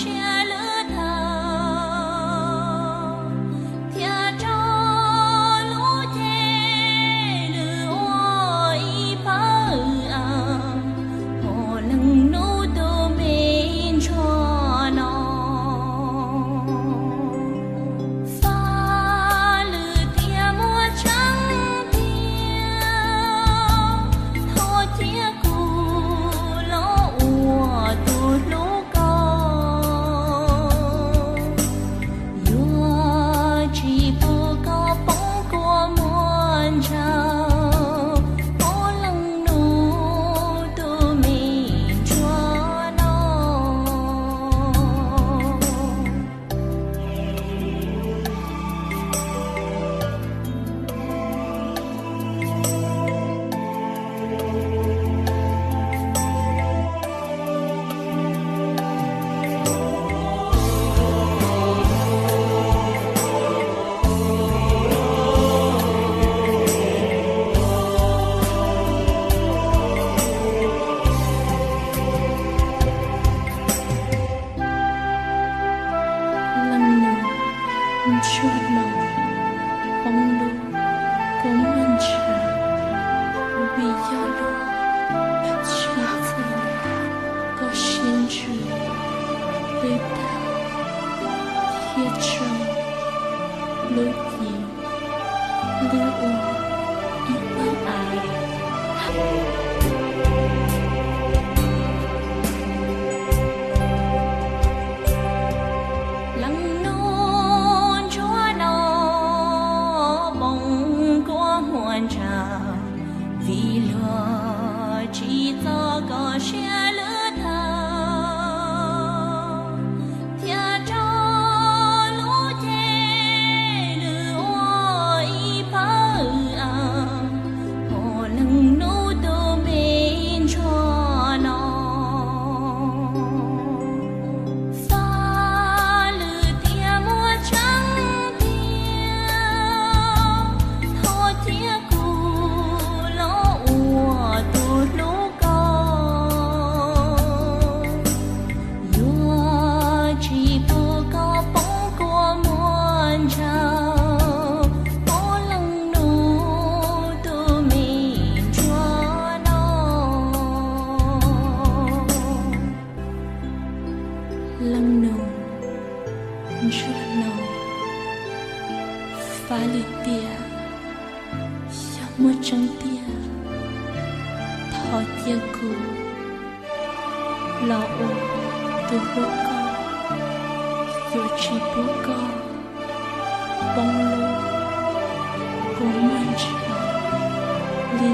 siab lwm thaum, thiab rau lub cev lwm ua ib pawg av, hos leej nus tus me ntsuag no. Faj lwm tiam muaj tseeb tiag, thov cia kuv los ua tus hlub koj. Yuav tsis pub koj poob kua muag ntshav, hos leej nus tus me ntsuag no. Leej nus ntsuag no, poob lub kua muag ntshav, vim yog luag tsis txawj koj siab ntsws, peb tag thiab tso lub cev lwm ua ib pawg av. Leej nus ntsuag no, poob kua muag ntshav, vim luag tsis txawj koj siab lwm thaum, thiab rau lub cev lwm ua ib pawg av, hos leej nus tus me ntsuag no. Faj lwm tiam muaj tseeb tiag, thov cia kuv los ua tus hlub koj. Yuav tsis pub koj poob kua muag ntshav, hos leej nus tus me ntsuag no. Leej nus ntsuag no, faj lwm tiam, yog muaj tseeb tiag, thov cia kuv los ua tus hlub koj. Yuav tsis pub koj poob lub kua muag ntshav li